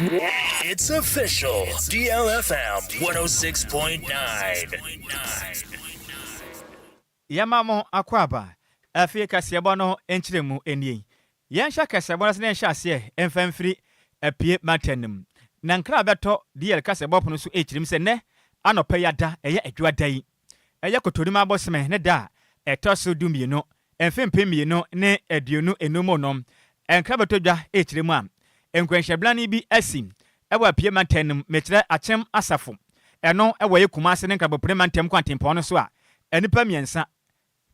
It's official. DLFM 106.9. Yɛma mo akwaaba. Afei kaseɛbɔ no nkyerɛmu nie. Yɛnhyɛ kaseɛbɔ no ase na yɛnhyɛ aseɛ mfa mfiri Apue mantam no mu. Na nkra a bɛtɔ DL kaseɛbɔ pono so ɛrekyerɛ mu sɛ nnɛ anɔpa yi ada, ɛyɛ Adwoada yi, ɛyɛ Kɔtɔnim abosome ne da a ɛtɔ so 12, mfe 2025 mu no, nkra bɛtɔ dwa ɛrekyerɛ mu a, nkwanhyɛblane bi asi ɛwɔ Apue mantam no mu, mekyerɛ Akyem Asafo. Ɛno ɛwɔ yɛ Kumase ne Nkrabopene mantam kwantempɔn no so a, nnipa 3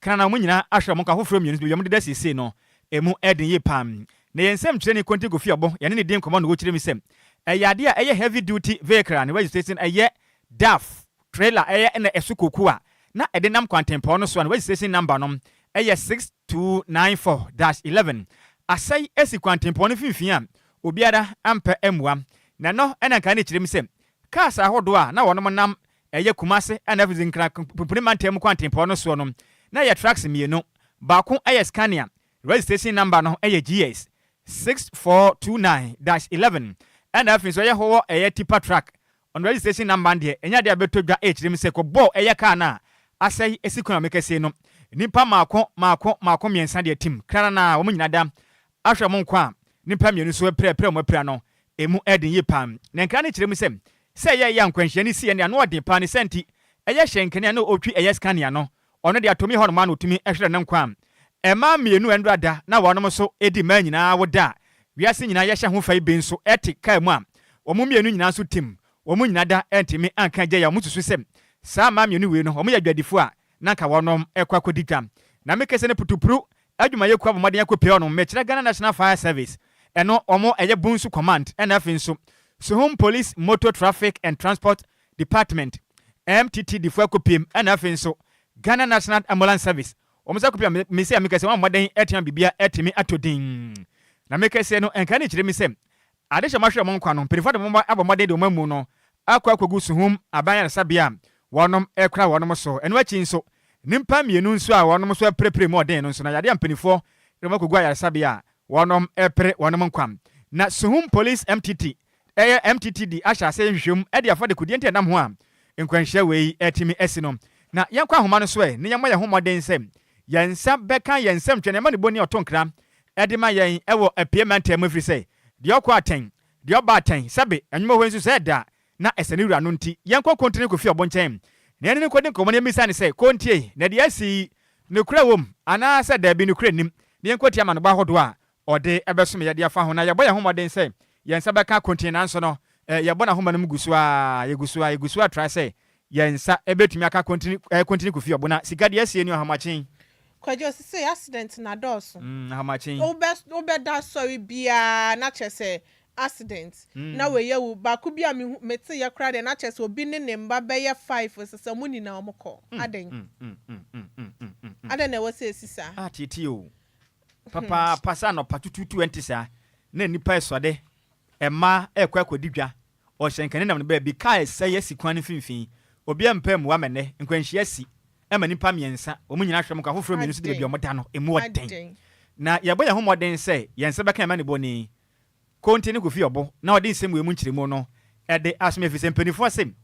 kra na wɔn nyinaa ahwɛ wɔn nkwa afoforɔ 2 nso baabi a wɔdeda seesei no, emu ɛden yie paa. Na yɛn nsɛmtwerɛni Konti Kofi Ɔbo, yɛne ne di nkɔmmɔ na ɔkyerɛ mu sɛ, ɛyɛ adeɛ a ɛyɛ heavy duty vehicle a ne registration ɛyɛ DAF trailer ɛyɛ ɛna ɛso kooko a na ɛde nam kwantempɔn no so a ne registration number no ɛyɛ 6294-11 asɛe asi kwantempɔn no mfimfini a obiara ampɛ mmua. Na ɛno ɛna nka ne kyerɛ mu sɛ cars ahodoɔ a na wɔnom nam ɛyɛ Kumase ɛna afei Nkran Pumpuni mantam mu kwantempɔn no soɔ no, na ɛyɛ trucks 2. Baako ɛyɛ Scania, registration number no ɛyɛ GS 6429-11, ɛna afei nso ɛyɛ hɔwɔ ɛyɛ tipper truck, ɔno registration number deɛ ɛnyɛ adeɛ a bɛtɔ dwa. Ɛkyerɛ mu sɛ kɔbɔɔ ɛyɛ car no a asɛe esi kwan a mekɛseɛ no, nipa maako maako maako 3 deɛ tim kra na wɔn nyinaa da ahwɛ wɔn nkwa a nipa 2 nso apirapira wɔn apira no emu ɛden yie paa. Na nkra no kyerɛ mu sɛ ɛyɛ ɛyɛ nkwanhyia no si yɛ ne ano ɔden paa ne sɛ nti ɛyɛ hyɛnkani a na ɔtwi ɛyɛ Scania no, ɔno de atomi hɔ nom a na ɔtumi ɛhwere ne nkwa. Mmaa 2 ɛnora da na wɔnom nso edi mmaa nyinaa woda a wiase nyinaa yɛhyɛ ho fa yi bi nso ɛte kaa mu a wɔn 2 nyinaa nso tim wɔn nyinaa da ɛntumi anka gya yɛ wɔn susu sɛ saa mmaa 2 wei no wɔn yɛ adwadifoɔ a na nka wɔnom ɛkɔ akɔdi dwa. Na mekɛsɛ no putupuru adwumayɛkuo abɔ mmɔden akɔpie hɔnom, mekyerɛ Ghana National Fire Service, ɛno wɔn ɛyɛ Bunsu Command, ɛna afei nso Suhum Police Motor Traffic and Transport Department MTTD foɔ akɔpiem, ɛna afei nso Ghana National Ambulance Service wɔn nso akɔpiem. Mesi a mekɛsɛ wɔn mmɔden ɛtena bibia ɛtumi atɔ din. Na mekɛsɛ no nka ne kyerɛ mi sɛ adehyɛ mo ahwɛ wɔn nkwa no, mpanyinfoɔ de wɔn abɔ mmɔden de wɔn amu no akɔ akɔgu Suhum aban ayaresabea a wɔnom ɛkora wɔnom so. Ɛno akyi nso nipa 2 nso a wɔnom nso apirapira mu ɔden no nso na yadeɛ a mpanyinfoɔ de wɔn akɔgu ayaresabea a wɔnom ɛpere wɔnom nkwa. Na Suhum Police MTT ɛyɛ MTTD ahyɛ ase nhwehwɛmu ɛde afa de kodie nti ɛnam ho a nkwanhyia wei ɛtumi asi no. Na yɛnkɔ ahoma no so ɛ ne yɛmmɔ yɛn ho mmɔden sɛ yɛn nsa bɛka yɛn nsɛm twɛ na ɛma ne bɔni ɔto nkra ɛde ma yɛn ɛwɔ Apue mantam mu, ɛfiri sɛ deɛ ɔkɔ atɛn, deɛ ɔba atɛn, sɛbe ɛnwoma hɔ nso sɛ ɛda na ɛsɛ ne wura no. Nti yɛnkɔ Kontene Kofi Ɔbo nkyɛn na yɛne ne nkɔdi nkɔmmɔ no yɛmmisa ne sɛ kontie na deɛ asi nokora wom anaasɛ daabi nokora nim, na yɛnkɔtie amanobɔ ahodoɔ a ɔde ɛbɛsom yɛde afa ho. Na yɛbɔ yɛn ho mmɔden sɛ yɛn nsa bɛka kontene, nanso no yɛbɔ n'ahoma no mu gu so a yɛgu so a yɛgu so atra sɛ yɛn nsa ɛbɛtumi aka Kontene Kofi Ɔbo. Na sika deɛ asie ni ɔhamakyen. Kwadwo, sisi accident na dɔɔso. Ahomakyen. Wobɛda sɔre biara na kyerɛ sɛ accident na wɔyɛ wu baako bi a mete yɛ koraa deɛ, na kyerɛ sɛ obi ne ne mba bɛyɛ five sɛ mo nyinaa ɔmo kɔ. Adan adan na ɛwɔ sɛ esi saa? Ah, tietie o, papaapa sɛ anɔpa tututu ɛnte saa na nipa ɛsɔde mmaa ɛkɔ akɔdi dwa, ɔhyɛnkani nam no baabi, kaa ɛsɛ asi kwan no mfimfini, obi mpɛ mmoa mɛnɛ nkwanhyia si ɛma nipa 3 wɔn nyinaa hwɛ mu kɔ, afoforɔ 2 nso de baabi a wɔn da no emu ɔden. Na yɛbɔ yɛn ho mmɔden sɛ yɛn nsa bɛka ɛma ne bɔ ni Konti ne Kofi Ɔbo na ɔde nsɛm wɔ mu nkyerɛmu no ɛde asom, efi sɛ mpanimfoɔ sɛm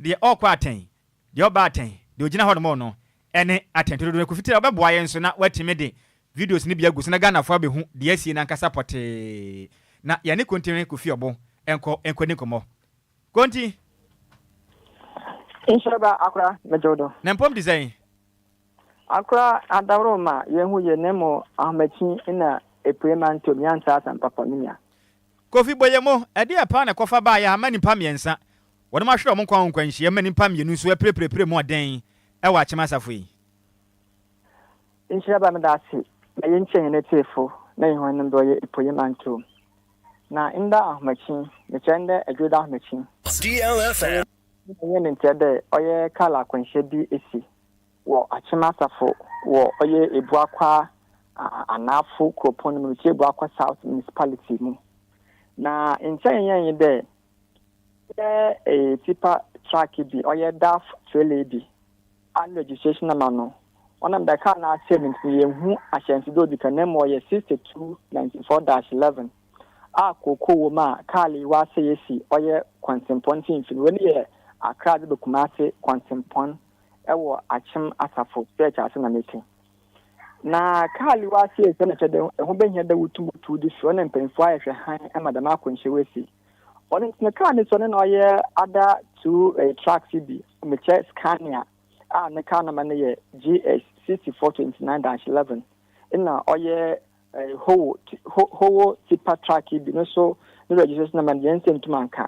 deɛ ɔrekɔ atɛn, deɛ ɔba atɛn, deɛ ogyina hɔ nom no ɛne atɛn dodoɔ. Kofi tiri ɔbɛboa yɛn nso na watumi de videos no bi agu so na Ghanafoɔ abɛhu deɛ asie nankasa pɔtee. Na yɛne Konti ne Kofi Ɔbo nkɔ nkɔdi nkɔmmɔ. Konti. Nhyɛba akora, megye do. Na mpɔm te sɛn? Akora, adaworo ma yɛn ho yɛ ne mo ahomakyi na epue ma ntom yɛntra asɛm papa, me nua. Kofi Boyemo, ɛdeɛ paa na ɛkɔfa baayɛ ama nipa 3 wɔn ahwere wɔn nkwa nkwanhyia ma nipa 2 nso apirepirepire mu ɔden ɛwɔ Akyem Asafo yi? Nhyira ba, meda ase. Na yɛnkyɛ yɛn atiefo na yɛn ho anim dɛ ɔyɛ epuei ma ntom. Na nda ahomakyi, mekyerɛ ndɛ Adwoda ahomakyi. DLFM. Ɛnyɛ ne nteɛ dɛ ɔyɛ kar akwanhyia bi esi wɔ Akyem Asafo wɔ ɔyɛ Ebuakwa Anafo kuropɔn no mu, mekyerɛ Ebuakwa South Municipality mu. Na nkyɛn yɛn nye dɛ ɔyɛ tipper truck bi, ɔyɛ DAF trailer bi a ne registration number no ɔnam dɛ car no asɛe no nti yɛnhu ahyɛnsode a odi kan, na mmom ɔyɛ 6294-11. a kookoo wɔ mu a kaar yi ɔasɛɛ esi ɔyɛ kwantsenpɔn mfinimfin. Wei no yɛ Accra dze ba Kumasi kwantsenpɔn wɔ Akyem Asafo stretch ase na metse. Na kaar yi ɔasɛɛ esi no kyerɛ dɛ ho behia dɛ wotum wotu dze fi hɔ na mpanyimfo ayɛ hwɛ hann ma dɛm akwanhyia yi esi. Ɔno ntsi no kaar no so no na ɔyɛ other two trucks yi bi, mekyerɛ Scania a ne kaar number no yɛ GS 6429-11 nna ɔyɛ Howo Howo tipper truck yi bi no so ne registration number no deɛ nsɛ ntum anka.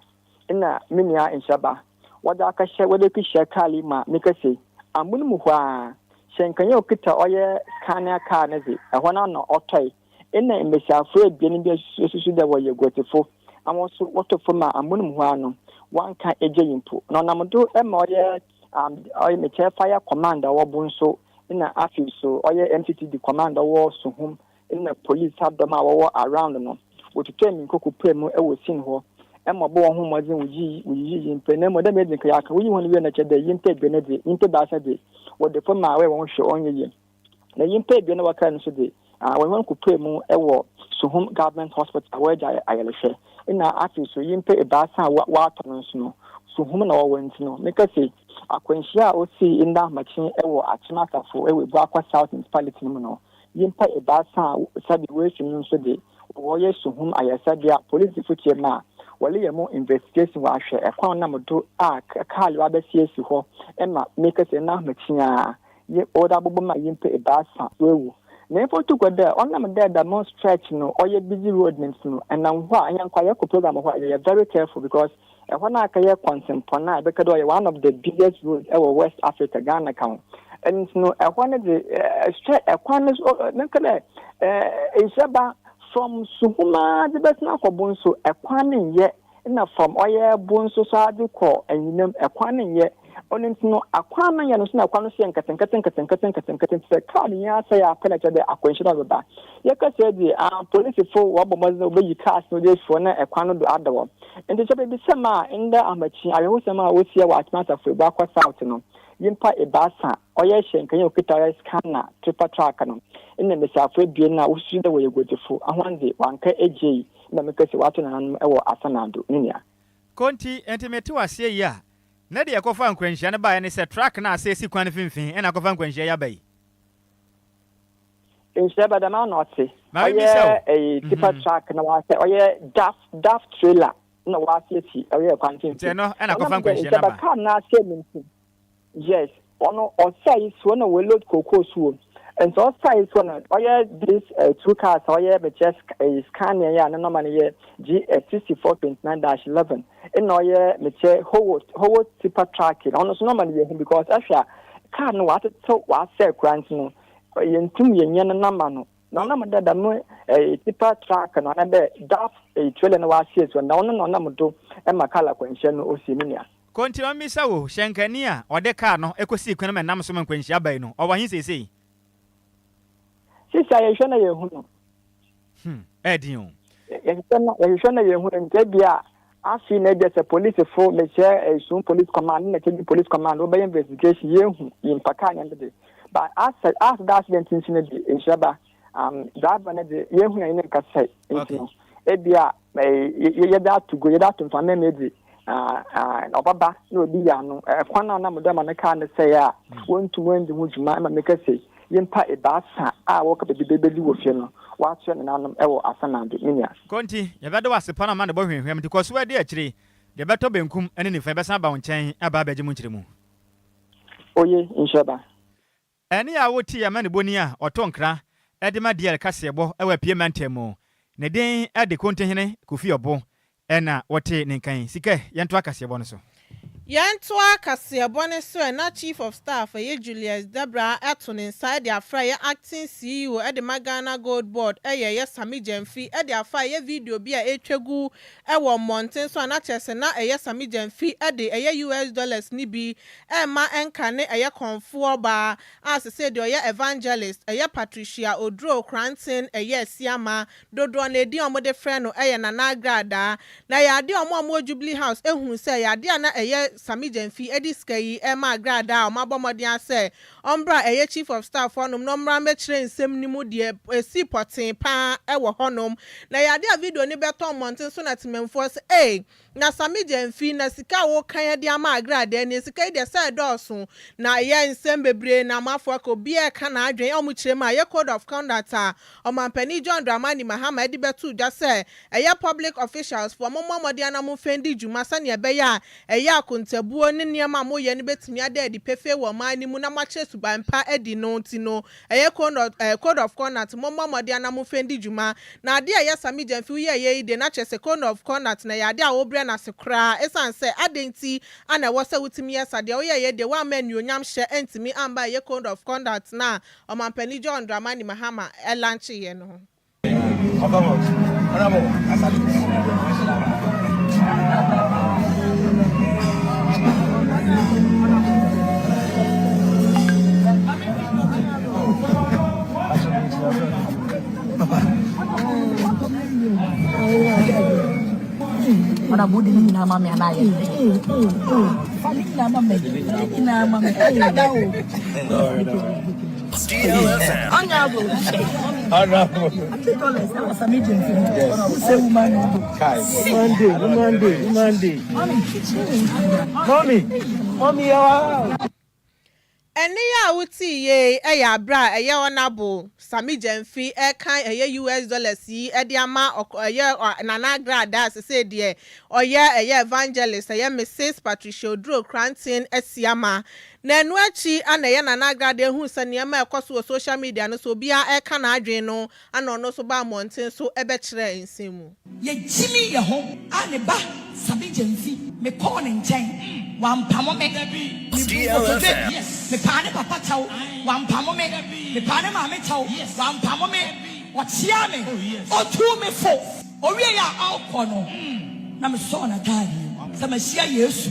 Nna me nua nhyɛba wɔdze akɛhyɛ wɔdze ekehyia kaar yi mu a mekɛse amon mu hɔ ara hyɛ nkanyi a okitsa ɔyɛ Scania kaar no dze ɛhɔ no ara na ɔtɔe. Nna mbasiafo ebien bi esusu dɛ wɔyɛ guadzifo a hɔn so wɔtɔ famu a amon mu hɔ ara no wɔannka egya yi mpo. Na ɔnam do ma ɔyɛ ɔyɛ mekyerɛ fire command a ɔwɔ Bonso nna afei so ɔyɛ MTTD command a ɔwɔ Suhum nna police adɔm a wɔwɔ around no, wotutui mbirika kɔpuee mu wɔ scene hɔ ma wɔbɔɔ hɔnho mbɔdzen woyii woyiyii nyimpa na mbom dɛ medzi nka yɛaka woyii hɔn wie no kyerɛ dɛ nyimpa ebien dze, nyimpa ebiasa dze wɔda famu a wɔyɛ hɔn hwee ɔnnyɛ yie. Na nyimpa ebien a wɔkaa no so dze, wɔnye hɔn kɔpuee mu wɔ Suhum Government Hospital a wɔregye ayarhwɛ. Nna afei so nyimpa ebiasa a wɔatɔ no so no, Suhum na wɔwɔ ntsi no, mekã se akwanhyia a osii ndɛ ahomakye wɔ Akyem Asafo wɔ Ebuakwa South Municipality no mu no, nyimpa ebiasa a sɛbe woefi mu no so dze, wɔyɛ Suhum ayarsabea a polisifo tsie mu a wɔreyɛ mu investigation wɔahwɛ kwan a ɔnam do a kaar yi ɔabɛsɛɛ esi hɔ ma mekã se ndɛ ahomakye ara Nye ɔwɔ dɛ abobɔ ma nyimpa ebiasa woewu. Na nyimpa otu kɔ dɛ ɔnam dɛ dɛm stretch no ɔyɛ busy road no ntsi no, ɛnam hɔ a hɛn koraa yɛkɔ program wɔ hɔ a yɛyɛ very careful because ɛhɔ no akɛyɛ kwantsenpɔn a ebɛka dɛ ɔyɛ one of the busiest road wɔ West Africa, Ghana ka ho. Ɛno ntsi no ɛhɔ no dze stre kwan no so mɛka dɛ nhyira ba from Suhum ara dze bɛsen akɔ Bonso, kwan no nnyɛ Nna fam ɔyɛ bo nso so ara dze kɔ enyinam, kwan no nnyɛ. Ɔno ntsi no, akwan no nnyɛ no so na kwan no so yɛ nketsenketse nketsenketse nketsenketse ntsi sɛ kaar no nyinaa sɛɛ a pɛ na kyerɛ dɛ akwanhyia no ɔbɛba. Yɛkɛsɛɛ dze, ah, polisifo wɔbɔ mbɔdzen dɛ wobeyi cars no dze efi hɔ na kwan no do ada hɔ. Ntsi sɛ bebisa me a, ndɛ ahomakye awerɛhosɛm a osia wɔ Akyem Asafo Ebuakwa South no, nyimpa ebiasa, ɔyɛ hyɛnkanyi a okitsa ɔyɛ scanner tipper truck no, nna mbasiafo ebien a wosusu dɛ wɔyɛ eguadzifo, hɔn dze wɔannkɛ egyei. Na mepɛ sɛ wɔato nananom wɔ asamando, me nua. Konti, enti mete wo aseɛ yi a, na deɛ ɛkɔfaa nkwanhyia no baeɛ ne sɛ truck no a asɛe si kwan no mfimfini ɛna akɔfa nkwanhyia yi aba yi? Nhyira ba, dɛm ara na ɔte. Ma memmisa wo. Ɔyɛ ɛyi tipper truck na wasɛe, ɔyɛ daf, daf trailer na wasɛe si ɔyɛ kwan Nti mfimfini. ɛno ɛna Ɔnam akɔfa dɛ nkwanhyia no nhyira ba aba? car no asɛe no nti. Yes ɔno ɔsɛe soɔ na wɔ load cocoa so wom nti ɔsɛe soɔ na ɔyɛ this two cars a ɔyɛ mekyerɛ ɛyi Scania yi a ne nɔma no yɛ GS 6429-11 ɛna ɔyɛ mekyerɛ Howo Howo tipper truck no ɔno nso nɔma no yɛ hu because ɛhwɛ a car no wɔatetew wɔasɛe koraa nti no yɛntum yɛnyɛ no nɔma no na ɔnam dɛ dɛm ɛyi tipper truck no anaa dɛ DAF ɛyi trailer no wɔasɛe soɔ na ɔno na ɔnam do ɛma car akwanhyia no osie me nua. Konti ma memmisa wo, hyɛnkani a ɔde kar no kosii kwan mu a ɛnam so ma nkwanhyia bae no, ɔwɔ he seesei? Seesei a yɛhwehwɛ na yɛahu no. Hmm, ɛyɛ den o. Yɛhwehwɛ na yɛhwehwɛ na yɛahu no, nti ebia afei na ebia sɛ polisifo, mekyerɛ eh, Suhum Police Command na Kyebi Police Command wɔbɛyɛ investigation yɛahu nyimpa kar no de. But asɛ asɛ dɛ accident nsi no de, nhyira ba. Um, driver no de, yɛahu na yɛne nkasa nti Okay. no, ebia eh, yɛde ato go, yɛde ato mframa mu edzi. Ɔbɛba na obi yɛ ano. Kwan a ɔnam do ama ne kaar no sɛe a wonntum enndzi ho dwuma ma mekã se, nyimpa ebiasa a wɔka beebi bebedzi wɔ fie no, wɔasoɛ nenanom wɔ asamando, me nua. Konti, yɛbɛda wo ase pa na ama ne bo hwehwɛm nti kɔ so di akyire. Deɛ ɛbɛtɔ benkum ne nifa, yɛbɛsan aba wo nkyɛn aba abɛgye mu nkyerɛmu. Oye, nhyira ba. Ɛnne a wote yɛ amanebɔni a ɔto nkra de ma DL kaseɛbɔ wɔ Apue mantam mu. Ne din de Kontihene Kofi Ɔbo na wote ne nka yi. Sika, yɛntoa kaseɛbɔ no so. Yɛntoa kaseɛbɔ no so ɛ, na Chief of Staff ɛyɛ Julius Debrah ato ne nsa de afra ɛyɛ Acting CEO de ma Ghana Gold Board ɛyɛ ɛyɛ Sammy Gyamfi de afa ɛyɛ video bi a ɛretwa gu wɔ mmɔnten so a na kyerɛ sɛ na ɛyɛ Sammy Gyamfi de ɛyɛ US dollars no bi rema ɛnka ne ɛyɛ kɔmfoɔ baa a sesei deɛ ɔyɛ Evangelist ɛyɛ Patricia Oduro Kranten ɛyɛ Asiamah dodoɔ no edin a wɔde frɛ no ɛyɛ Nana Agradaa na ɛyɛ adeɛ a wɔn a wɔwɔ Jubilee House huu sɛ ɛyɛ adeɛ a na ɛyɛ. ɛyɛ Sammy Gyamfi de sika yi rema Agradaa a wɔabɔ mmɔden ara sɛ ɔmbra ɛyɛ Chief of Staff hɔnom na ɔmmra mmɛkyerɛ nsɛm no mu deɛ ɛsii pɔtee pa ara wɔ hɔnom. Na ɛyɛ adeɛ a video no bɛtɔ mmɔnten so na temammufoɔ sɛ ei, Na Sammy Gyamfi, na sika a wokan de ama Agradaa nie, sika yi deɛ sɛ ɛdɔɔso, na ɛyɛ nsɛm bebree na amanfoɔ aka, obiara reka n'adwene, a wɔkyerɛ mu a ɛyɛ Code of Conduct a Ɔmanpanin John Dramani Mahama de bɛtoo dwa sɛ ɛyɛ public officials foɔ mommɔ mmɔden na momfa ndi dwuma sɛdeɛ ɛbɛyɛ a ɛyɛ akontabuo ne nneɛma a moyɛ no bɛtumi ada adi pefee wɔ ɔman no mu na moakyerɛ suban pa adi no nti no ɛyɛ Code of Conduct mommɔ mmɔden na momfa ndi dwuma Na adeɛ a ɛyɛ Sammy Gyamfi woyɛeɛ yi deɛ na kyerɛ sɛ cone of conduct no ɛyɛ adeɛ a wobrɛ no ase koraa ɛsiane sɛ adɛn nti na ɛwɔ sɛ wotumi yɛ saa, deɛ woyɛeɛ deɛ woamma anuonyam hyɛ antumi amba ɛyɛ code of conduct no a Ɔmanpanin John Dramani Mahama lankyeeɛ no ho. Papa. Ɔna bɔ di ne nyinaa ma me anaa yɛ. Fa ne nyinaa ma me. Ne nyinaa ma me. Ɛda o. DLFM. Honorable. Honorable. $50. That was some agency. Yes. Say woman. Woman day, woman day, woman day. Mommy. Mommy. Mommy, yeah. Ɛnne yi a wotee yei yɛ aberɛ a ɛyɛ Honourable Sammy Gyamfi rekan ɛyɛ US dollars yi de ama ɛyɛ Nana Agradaa a sesei deɛ ɔyɛ ɛyɛ Evangelist ɛyɛ Misis Patricia Oduro Kranten Asiamah. Na ɛno akyi na ɛyɛ Nana Agradaa huu sɛ nneɛma a ɛkɔ so wɔ social media no so obiara reka n'adwene no na ɔno nso baa mmɔnten so bɛkyerɛɛ nsɛm mu. Yɛgyimii yɛ ho a ne ba Sabi Gyamfi, me kɔɔ ne nkyɛn, wampamo me, me buu nkotodwe, me paa ne papa kyɛw, wampamo me, me paa ne maame kyɛw, wampamo me, ɔkyeaa me, ɔtuu me fo, ɔwiei a ɔrekɔ no, na me sɔɔ n'ataadeɛ mu sɛ mahyia Yesu,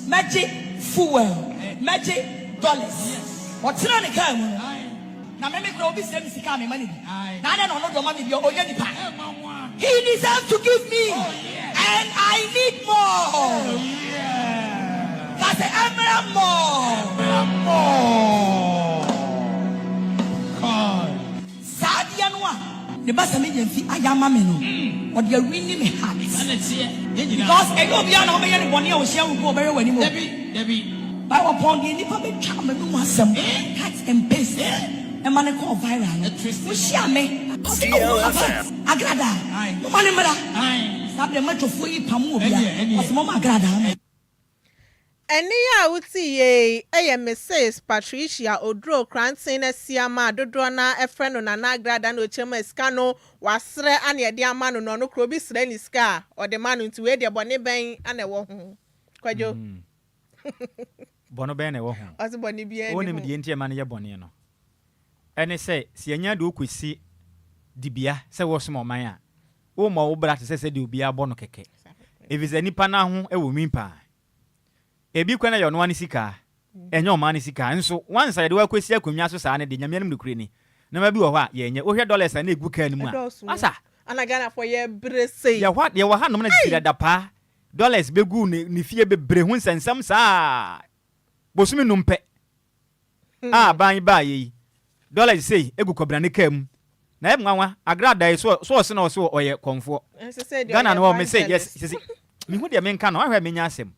mɛgye fuel, mɛgye dollars, ɔtenaa ne kaa mu no. Na me me koraa obi srɛ me sika a me ma no bi na adɛn na ɔno deɛ ɔma me bi a ɔnyɛ nipa he deserves to give me and I need more ka sɛ ɛmmra more saa adeɛ no a ne ba sɛ menya mfi ayɛ ama me no ɔde awini me heart because ɛnyɛ obiara na wobɛyɛ no bɔne a ɔhyia wo mpo ɔbɛhwɛ w'anim o By wɔpɔn deɛ nnipa bɛtwa m'anum asɛm cut and paste ɛma no kɔɔ viral no wohyia me ɔse oh papa agradaa moma no mmra saa berɛ matwofoɔ yi pamo obia ɔse moma agradaa mmra. Ɛnne yi a wote yei yɛ Misis Patricia Oduro Kranten Asiamah a dodoɔ no ara frɛ no Nana Agrada na ɔkyerɛ mu a sika no wasrɛ ana yɛde ama no na ɔno koraa obi srɛ ne sika a ɔde ma no nti wei deɛ bɔne bɛn na ɛwɔ ho? Kwadwo. Bɔne bɛn na ɛwɔ ho? Ɔse bɔne biara nni ho. Wonim deɛ nti a ɛma no yɛ bɔne no? Ɛne sɛ, sɛ yɛnya de wo kɔsi dibea sɛ woresom ɔman a, wommɔ wo bra te sɛ sɛdeɛ obiara bɔ no kɛkɛ. Ɛfiri sɛ nnipa no ho wɔ nwi paa. Ebi koraa na ɛyɛ ɔno ara ne sika, ɛnyɛ ɔman no sika. Nso once a yɛde wo akɔsi akonnwa so saa no deɛ, Nyame anim nokorɛ ni, nneɛma bi wɔ hɔ a yɛnyɛ. Wohwɛ dollars a na ɛgu kaa no mu a, masa! Ana Ghanafoɔ yɛbrɛ sei? Yɛwɔ hanom na sisi dada paa, Dollars bɛguu ne ne fie bebree ho nsɛnsɛm saa bosome num pɛ a aban yi baeɛ yi dollars sei gu Kɔbena ne kaa mu na ɛyɛ nwanwa Agradaa yi so so ɔse na ɔse ɔyɛ kɔmfoɔ Ghana no hɔ me se yes sisi mehu deɛ menka no ahwɛ menya asɛm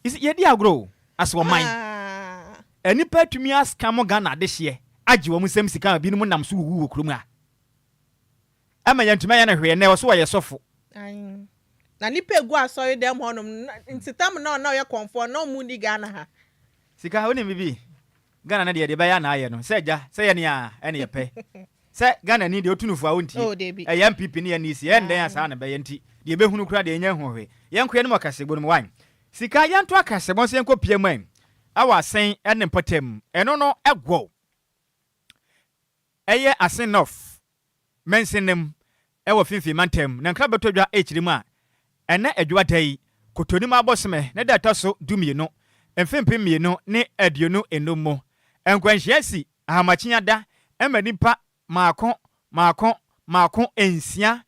you see yɛdi agorɔ o as ɔman nnipa atumi ascam Ghana adehyeɛ agye wɔn nsam sika a binom nam so wuwu wɔ kurom ha. Ɛma yɛntumi anyɛ no hwee nnɛ, ɔse ɔyɛ sɔfo. Ae. Na nipa egu asɔre dɛm hɔ nom no, nti tam na na ɔyɛ kɔmfoɔ na ɔmo nni Ghana ha. Sika, wonim bibi? Ghana no deɛ, deɛ ɛbɛyɛ a na ayɛ no, sɛ agya, sɛ yɛne a, ɛne yɛpɛ. Sɛ Ghana ni deɛ otu no fo a wontie. Oh, dabi. Ɛyɛ NPP ne NDC, ɛyɛ ndɛn a saa na ɛbɛyɛ nti, deɛ yɛbɛhunu koraa deɛ yɛnnya nhuu hwee. Yɛnkɔ yɛn anim wɔ kaseɛbɔ no mu, why? Sika, yɛnto akaseɛbɔ nso yɛnkɔ pia mu ɛ, ɛwɔ Asen ne mpɔtam, ɛno no ɛgɔw. Ɛyɛ Asen North mansin no mu wɔ Finfin mantam na nkra bɛtɔ dwa rekyiri mu a ɛnnɛ Adwoada yi, Kotonim abosome ne da ɛtɔ so dumienu, mfe 2025 mu. Nkwanhyia si Ahamakye ada ma nnipa maako maako maako nsia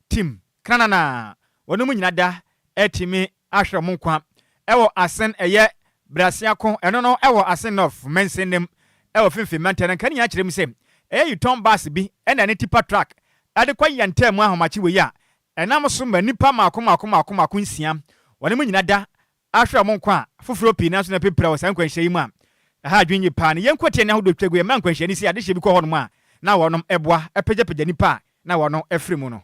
tim kranana wɔnom nyina da atumi ahwere wɔn nkwa. Ɛwɔ Asen ɛyɛ Brasiako ɛno no ɛwɔ Asen North mansin no mu ɛwɔ Finfin mantam no nka ne nyinaa kyerɛ mu sɛ ɛyɛ Yutong bus bi ɛna ɛne tipa truck ɛde kɔ yantam mu ahomakye wei a ɛnam so ma nnipa mmaako mmaako mmaako mmaako nsia wɔne mu nyina da ahwere wɔn nkwa a foforɔ pii nanso na apirapira wɔ saa nkwanhyia yi mu a ɛha adwene yie paa no yɛnkɔ tie ne ahodoɔ twa gu yɛ mmerɛ nkwanhyia no si adehyeɛ bi kɔ hɔnom a na wɔnom ɛboa ɛpagyapagya nnipa a na wɔn afiri mu no.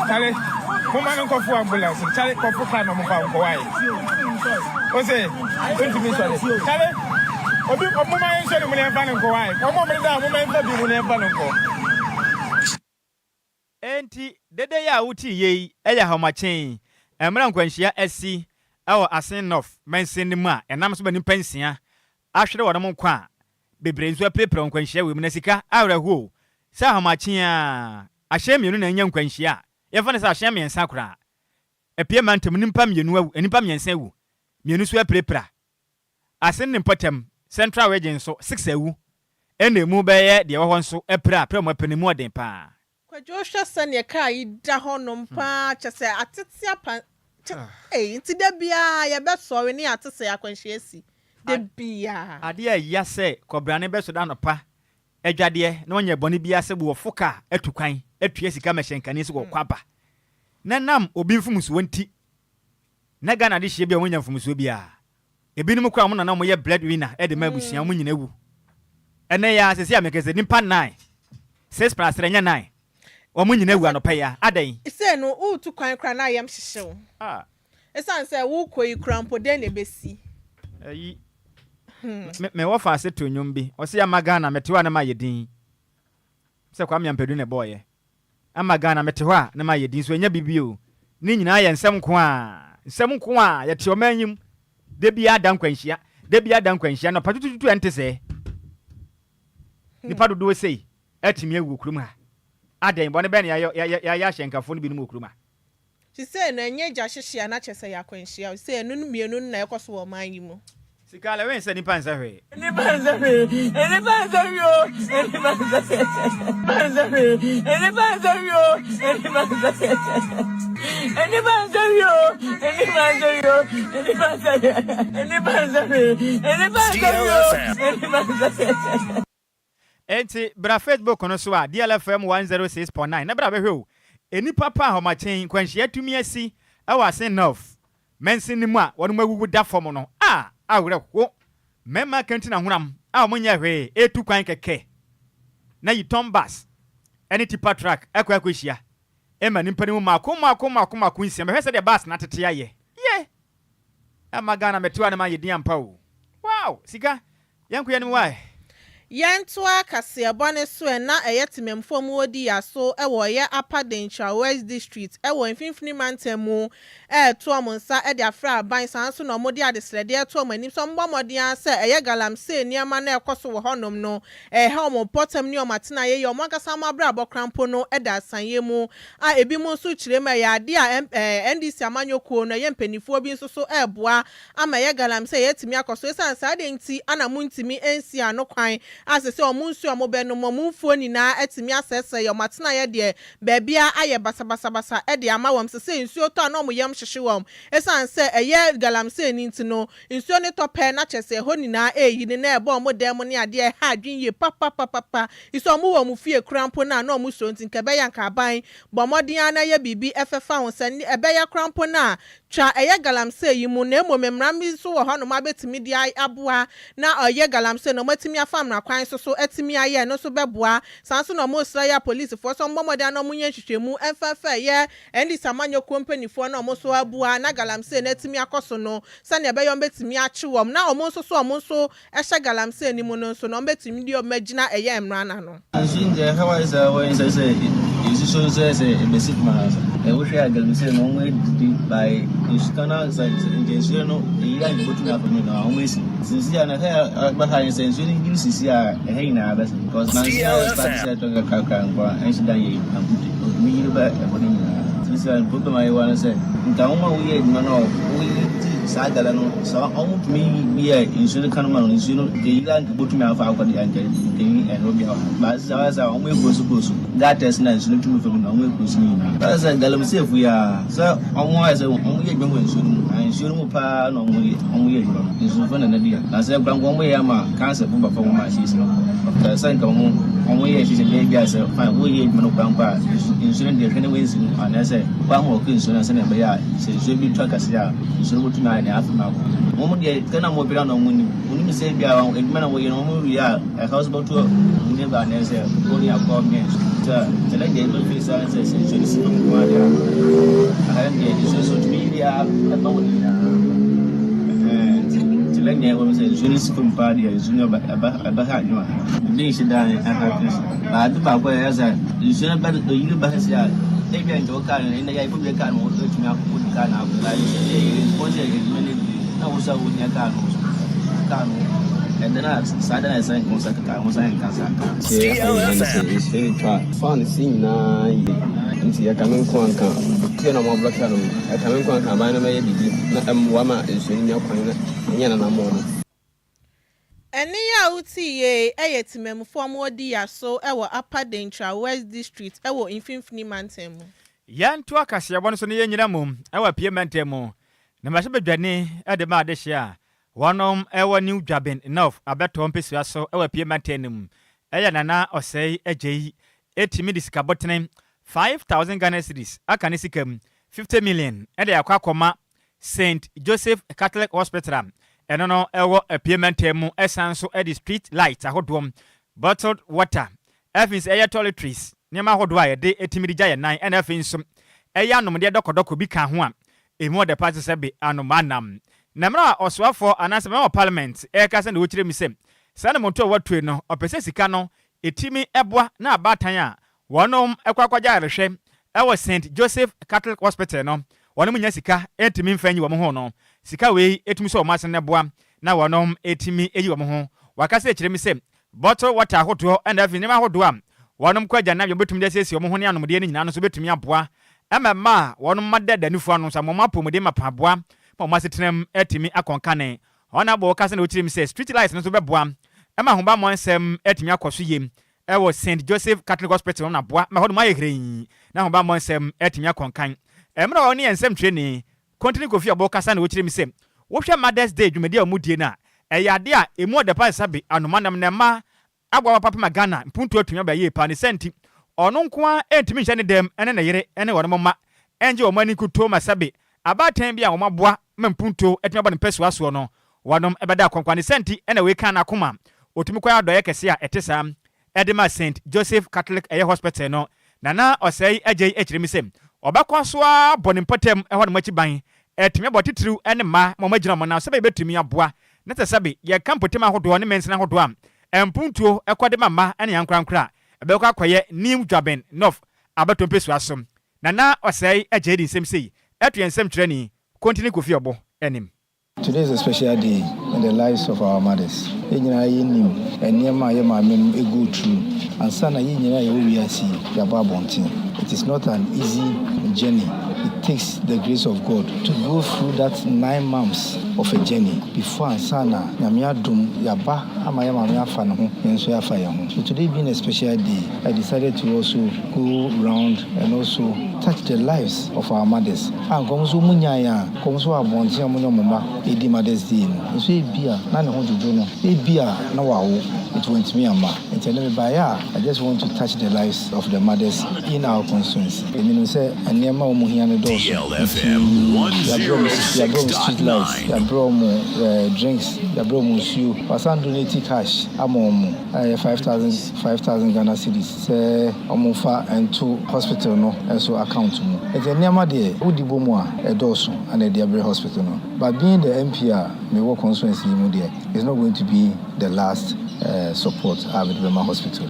Charlie, moma no nkɔfo ambulance. Charlie, kɔfo car na ɔmo fa nkɔ wae. Ose, ntumi nsɔre. Charlie, obi ɔmo ma yɛn nsɔre mu na yɛmfa no nkɔ wae. Ɔmo ɔmo da ɔmo ma yɛmfa bi mu na yɛmfa no nkɔ. Enti, dede yi a wote yei yɛ ahomakye mmerɛ nkwanhyia asi wɔ Asin North mansin no mu a ɛnam so ma nnipa nsia ahwere wɔn nkwa a bebree nso apirapira wɔ nkwanhyia wei mu. Na sika awerɛhoɔ sɛ ahomakye ara ahyɛn mmienu na anya nkwanhyia a yɛmfa no sɛ ahyɛn mmiɛnsa koraa apue mantam nnipa mmienu awu, nnipa mmiɛnsa awu, mmienu nso apirapira. Asin ne mpɔtam, Central Region nso, six awu ɛna emu bɛyɛ deɛ ɛwɔ hɔ nso apira a pira a wɔapira no emu ɔden paa. Kwadwo hwɛ sɛdeɛ kaa yi da hɔ nom paa kyɛ sɛ atete apa kyɛ ei nti da biara yɛbɛsɔre ne yɛate sɛ akwanhyia asi da biara. Adeɛ a ɛya sɛ kɔbrane bɛsɔre anɔpa adwadeɛ na wanyɛ bɔne biara sɛ wɔfo kaa atu kwan atua sika ma hyɛnkani sɛ wɔkɔ aba na nam obi mfomsoɔ nti na Ghana adehyeɛ bi a wɔnya mfomsoɔ biara Ebinom koraa wɔn na na wɔyɛ bread winner de ma abusua, wɔn nyinaa awu. Ɛnnɛ yi ara, seesei a meka yi, sɛ nnipa nnan, six plus three, ɛnyɛ nnan, wɔn nyinaa awu anɔpa yi ara. Adɛn? Sei no, woretu kwan koraa na ayam hyehye wo. Esiane sɛ worekɔ yi koraa mpo, dɛn na ebesi? Ayi, me, me wɔfa ase to nnwom bi, ɔse ama Ghana, mete hɔ a na mayɛ din. Sɛ Kwame Ampadu na ɛbɔɔyɛ. Ama Ghana mete hɔ a na mayɛ din so ɛnyɛ biribi o ne nyinaa yɛ nsɛm nko a nsɛm nko a yɛte ɔman yi mu da biara da nkwanhyia da biara da nkwanhyia nɔpa tutututu ɛnte sɛɛ nipa dodoɔ sei atumi awu wɔ kurom ha adɛn bɔne bɛn na yɛayɛ yɛayɛ ahyɛnkafoɔ no binom wɔ kurom ha. Sesei no ɛnyɛ gya hyehye a na kyerɛ sɛ ɛyɛ akwanhyia o, sesei ɛno no mmienu no na ɛkɔ so wɔ ɔman yi mu. Sika lɛ wɛn sɛ nipa nsɛ hwee. Nipa nsɛ hwee, nipa nsɛ hwee o, nipa nsɛ hwee, nipa nsɛ hwee, nipa nsɛ hwee o, nipa nsɛ hwee, nipa nsɛ hwee o, nipa nsɛ hwee o, nipa nsɛ hwee, nipa nsɛ hwee, nipa nsɛ hwee o, nipa nsɛ hwee. Enti bra Facebook no so a DLFM 106.9 na bra bɛhwɛ o. Nnipa pa a wɔakyen nkwanhyia atumi asi wɔ Asin North mansin no mu a wɔnom awuwu da fam no a awerɛho. Mmarima kantin ahoram a wɔnyɛɛ hwee retu kwan kɛkɛ na Yutong bus ne tipa truck akɔ akɔhyia ma nnipa no mu mmaako mmaako mmaako mmaako nsia. Bɛhwɛ sɛdeɛ bus no atete ayɛ. Ye! Ɛmma Ghana mɛtew a na mayɛ din ampa o. Wow! Sika! Yɛnkɔ yɛn anim wai. Yɛntoa kaseɛbɔ no so ɛ na ɛyɛ temamfoɔ mu ɔdi yaso wɔ ɔyɛ Upper Denkyira West District wɔ Mfimfini Mantam mu reto wɔn nsa de afrɛ aban saa nso na wɔde adesrɛdeɛ reto wɔn anim sɛ wɔmmɔ mmɔden ara sɛ ɛyɛ galamsey nneɛma no a ɛkɔ so wɔ hɔnom no ɛreha wɔn mpɔtam ne wɔn atenaeɛ yie wɔn ankasa wɔn abrabɔ koraa mpo no da asaneɛ mu a ebinom nso kyerɛ mu ɛyɛ adeɛ a NDC amanyɔ kuo no ɛyɛ mpaninfoɔ bi nso so reboa ama ɛyɛ galamsey a yɛatumi akɔ so. Esiane saa ade nti na montumi nsi ano kwan a seesei wɔn nsuo a wɔbɛnom, wɔn mfuo nyinaa atumi asɛesɛe, wɔn atenaeɛ deɛ baabiara ayɛ basabasabasa de ama wɔn. Seesei nsuo tɔ a na wɔn yam hyehye wɔn. Esiane sɛ ɛyɛ galamsey no nti no, nsuo no tɔ pɛ na kyerɛ sɛ ɛhɔ nyinaa reyiri na ɛbɔ wɔn dan mu ne adeɛ a ɛha adwene yie papapapapa. Sɛ wɔwɔ wɔn fie koraa mpo no a na wɔsuro nti nka ɛbɛyɛ a nka aban bɔ mmɔden ara na yɛ biribi fɛfa ho sɛ ɛbɛyɛ koraa mpo no a. Twa ɛyɛ galamsey yi mu na mmom mmara bi nso wɔ hɔnom a bɛtumi de aboa na ɔyɛ galamsey na wɔatumi afa mmara kwan so so atumi ayɛ ɛno nso bɛboa. Saa nso na wɔresrɛ yɛ apolisifoɔ sɛ wɔmmɔ mmɔden na wɔnyɛ nhwehwɛmu mfa mfa ɛyɛ NDC amanyɔkuo mpanimfoɔ na wɔn nso aboa na galamsey no atumi akɔ so no sɛnea ɛbɛyɛ wɔbɛtumi akye wɔn na wɔn nso so wɔn nso hyɛ galamsey no mu no nso no wɔbɛtumi de wɔn agyina ɛyɛ mmara no ano. Nso nkyɛ ɛha wa sɛ wɔyɛ sɛ sɛ nsuso nso yɛ sɛ ebesi kuma na sɛ wohwɛ a galamsey no wɔn adidi by nsuka na sɛ nkyɛ nsuo no eyi a nbotumi afɔ mu na wɔn esi sisi a na ɛha bɛha yɛ sɛ nsuo no yiri sisi a ɛha nyinaa bɛsɛ because na nsuo no start sɛ ɛtɔ kakra nko a ɛnhyɛ dan yɛ abudu otumi yiri bɛ ɛhɔ no nyinaa sisi a problem a yɛwɔ no sɛ nka wɔn a wɔyɛ adwuma no a wɔyi ti saa gala no sɛ wɔn tumi yɛ nsuo no ka no ma no nsuo no nka yiri a nka botumi afa akɔ de anka nka yi ɛno bi hɔ ba sisi a wɔyɛ sɛ wɔn ekurosu kurosu gutters na nsuo no tumi fam na wɔn ekurosu no nyinaa wɔyɛ sɛ galamsey yi a sɛ wɔn ayɛ sɛ wɔn yɛ adwuma wɔ nsuo no mu na nsuo no mu paa na wɔn yɛ adwuma no nsuo fo na na di a na sɛ kura wɔn yɛ ama cancer fo ba fam wɔn asiesie no kɔ sɛ nka wɔn yɛ hyehyɛ bɛyɛ bi a sɛ fine wɔyɛ adwuma no kwan kɔ a nsuo no deɛ hwɛ ne wɔn nsi mu anaasɛ wɔn ahɔ ɔkè nsuo no sɛnea ɛbɛyɛ a sɛ nsuo bi tɔ kɛse a nsuo no bɛtumi ayɛ nea afei ma akɔ wɔn deɛ kɛ na wɔn pere na wɔn nim wɔn nim sɛ bi a adwuma na wɔyɛ no wɔn wie a ɛka so bɛto wɔn ne ba anaasɛ wɔn ne akɔ mmɛn so sɛ kyɛlɛ deɛ ɛbɛ fi saa sɛ sɛ nsuo no si fam nko adeɛ a aha deɛ nsuo so tumi yi a ɛba wɔn nyinaa ɛhɛn kyɛlɛ deɛ wɔn sɛ nsuo no si fam paa deɛ nsuo no ɛba ɛba ha adwuma ebi nhyɛ dan ɛha baade baako a ɛyɛ sɛ nsuo no bɛ oyiri ba sisi a ebi a nkyɛn wɔ kaa no ɛnna yɛ ebi kaa no wɔtumi akɔ wɔde kaa no akɔ na ɛyɛ wɔn sɛ adwuma no bi na wɔn sɛ wɔnya kaa no kaa no ɛdɛ na saa dɛ na ɛsɛn wɔn nsa keka wɔn nsa nka saa kaa. Sɛ yɛfa yɛn sɛ nsuo no tɔ a fan si nyinaa yie nti ɛka me nko anka tie na ɔmo ablɔke ano ɛka me nko anka aban no bɛyɛ biribi na ɛmmoa ma nsuo no nya kwan na ɛnyɛ nanammɔ no. Ɛne yi a wote yie yɛ temamufoɔ a wɔdi yaso wɔ Upper Denkyira West District wɔ Mfimfini Mantam mu. Yɛnto akaseɛbɔ no so no yɛnyina mu wɔ Apue Mantam mu na mmarahyɛbadwani de ma adehyeɛ a wɔnom wɔ New Juaben North abɛtɔ mpesua so wɔ Apue Mantam no mu ɛyɛ Nana Osei Agyei ɛtumi de sika bɔtene 5,000 Ghana cedis aka ne sika mu 50 million ɛde akɔ akɔma St Joseph Catholic Hospital a ɛno no ɛwɔ Apue Mantam mu, ɛsan so ɛde street light ahodoɔ, bottled water, afei nso ɛyɛ toiletries nneɛma ahodoɔ a yɛde ɛtumi de gya yɛn nan, ɛna afei nso ɛyɛ anomdeɛ dɔkɔdɔkɔ bi ka ho a emu ɔde pa sɛ bi anoma nam. Na mmerɛ a ɔsoafoɔ anaasɛ mɛma parliament ɛreka sɛ na wɔkyerɛ mu sɛ saa na mɔto a wɔatue no ɔpɛ sɛ sika no ɛtumi ɛboa na abaatan a wɔnom ɛkɔ akɔgya ayarehwɛ ɛwɔ St Joseph Catholic Hospital no wɔnom nya sika ɛntumi mfa nyi wɔn ho no, sika wei ɛtumi sɛ wɔn ase no boa na wɔnom ɛtumi ɛyi wɔn ho. Waka sɛ kyerɛ mi sɛ bottle water ahodoɔ ɛna afei nneɛma ahodoɔ a wɔnom kɔ agya nam yɛbɛtumi de asiesie wɔn ho ne anomdeɛ no nyinaa no nso bɛtumi aboa ɛma mma a wɔnom ma dɛ danifoɔ ano nso ama wɔn apɔmuden ma paboa ma wɔn asetena atumi akɔnkane. Wɔn abɔ wɔka sɛ na wɔkyerɛ mi sɛ street light no nso bɛboa ɛma ahobammɔ nsɛm atumi akɔ so yie ɛwɔ St Joseph Catholic Hospital no aboa ma hɔnom ayɛ hrenn na ahobammɔ nsɛm atumi akɔnkan. Mmerɛ a ɔne yɛn nsɛmtwerɛni Kontini Kofi Ɔbɔ kasa na wɔkyerɛ mi sɛ wohwɛ Mothers Day dwumadi a wɔn die no a ɛyɛ ade a emu ɔda pa nsa bi anomanam na mmaa aboa papa ma Ghana mpuntuo atumi aba yie paa ne sɛ nti ɔno nko ara ntumi nhyɛ ne dɛm ne ne yere ne wɔn mma ɛngye wɔn ani nkuto ma sɛbe abaatan bi a wɔn aboa ma mpuntuo atumi aba ne mpɛsoa soɔ no wɔnom ɛbɛda akɔnkwa ne sɛ nti ɛna wei kan n'akoma otumi kɔ adɔeɛ kɛse a ɛte saa ɛde ma St Joseph Catholic ɛyɛ hospital no. Nana Osei Agyei akyerɛ mi sɛ ɔbɛkɔ so a bɔ ne mpɔtam ɛhɔ nom akyi ban ɛtumi abɔ titiriw ne mmaa ma wɔn agyina wɔn nan sɛbɛ yɛbɛtumi aboa na sɛ sɛbe yɛka mpɔtam ahodoɔ ne mɛnsene ahodoɔ a mpuntuo ɛkɔ de ma mmaa ne ankorankora a ɛbɛkɔ akɔyɛ New Juaben North abɛtɔ mpɛsua so. Nana Osei Agyei de nsɛm sei ɛto yɛn nsɛmtwerɛni Kontini Kofi Ɔbɔ anim. Today is a special day in the lives of our mothers. Yɛn nyinaa yɛnim nneɛma a yɛ maame no go through ansa na yɛn nyinaa yɛwɔ wiase yi yɛabɔ abɔnten. It is not an easy journey. It takes the grace of God to go through that 9 months of a journey before ansa na Nyame adom yɛaba ama yɛ maame afa ne ho, yɛn nso yɛafa yɛn ho. So today being a special day, I decided to also go round and also touch the lives of our mothers. A nkɔm nso mu nyaeɛ a nkɔm nso wɔ abɔnten a wɔne wɔn mma ɛdi Mother's Day no nso ebi a na ne ho dwodwo no, ebi a na wawo nti wɔntumi amma nti. Nti ɛnnɛ mebaeɛ a, I just want to touch the lives of the mothers in our constituency. Menim sɛ nneɛma a wɔn hia no dɔɔso, nti yɛabrɛ wɔn yɛabrɛ wɔn street lights, yɛabrɛ wɔn drinks, yɛabrɛ wɔn nsuo. Wasan donate cash ama wɔn a ɛyɛ 5000 5000 Ghana cedis sɛ wɔmfa nto hospital no nso account mu. Nti nneɛma deɛ wodi bɔ mu a ɛdɔɔso na ɛde abrɛ hospital no. But being the MP a mewɔ constituency yi mu deɛ, it's not going to be the last support a mede bɛma hospital.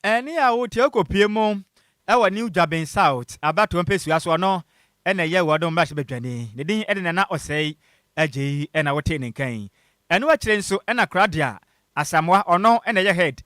Ɛnne a wotie kɔpue mu wɔ New Juaben South abatoɔ mpesua so, ɔno na ɛyɛ wɔn mmarahyɛbadwani. Ne din de Nana Osei Adjei na wotee ne nka yi. Ɛno akyire nso na Kradia Asamoah, ɔno na ɛyɛ Head